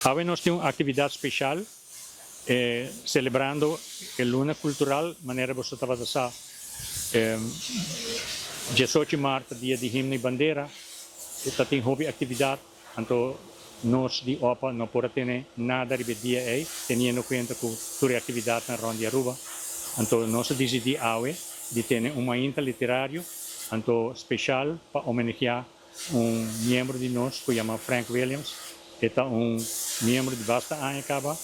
Awe nos tin un actividad special, celebrando e Luna Cultural, manera boso tabata sa, 18 maart, dia di himno y bandera, ta tin hopi actividad, anto nos di OPA no por a tene nada riba e dia ey, teniendo cuenta cu tur e actividadnan rond di Aruba. Anto nos a dicidi awe di tene un mainta literario, anto special pa homenagea un miembro di nos cu yama Frank Williams. E ta un miembro di basta aña caba,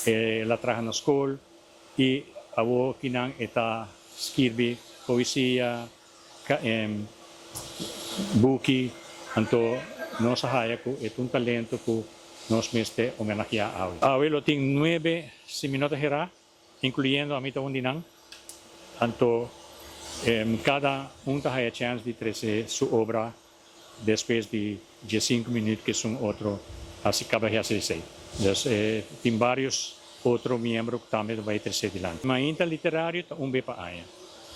el a traha na scol y awo kinan e ta skirbi poesia, buki, anto nos a haya cu e ta un talento cu nos mester homenagea awe. Awe lo tin nuebe, si mi no ta hera, incluyendo ami ta un di nan, anto cada un ta haya chance di trece su obra despues di 15 minuut cu un otro haci caba haci esey. Dus tin varios otro miembro cu tambe ta bay trece dilanti. Mainta literario ta un be pa aña.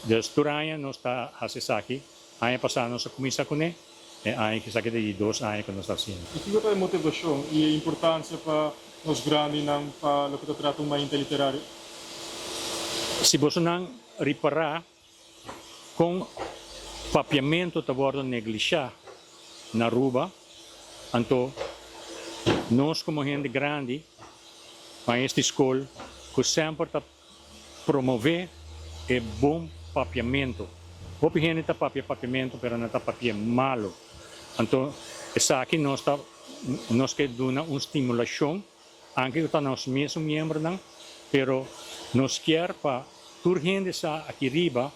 Dus tur aña nos ta haci esaki. Aña pasa nos a cuminsa cu ne, e aña cu esaki ta di 2 aña cu nos ta haciendo. Y kico ta e motivacion y e importancia pa nos grandinan pa loke ta trata un mainta literario? Si bo nan ripara con papiamento ta wordo neglisha na Aruba, anto nos como hende grandi, maestro di scol, cu semper ta promove e bon papiamento. Hopi hende ta papia papiamento, pero no ta papia malo. Anto, esaki nos ta nos kier duna un stimulacion, aunke ta nos mes miembronan, pero nos kier pa tur hende sa aki riba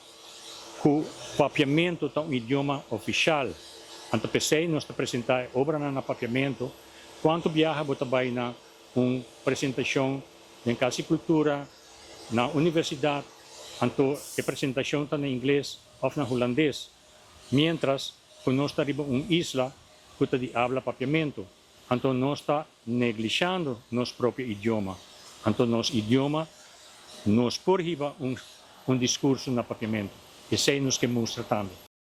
cu papiamento ta un idioma oficial. Anto p'esey nos ta presenta obra na papiamento, cuanto biaha bo ta bay na un presentacion den Cas di Cultura, na universidad, anto e presentacion ta na ingles of na hulandes, mientras cu nos ta riba un isla cu ta di habla papiamento. Anto nos ta neglishando nos propio idioma. Anto nos idioma nos por hiba un discurso na papiamento. Esey nos kier mustra tambe.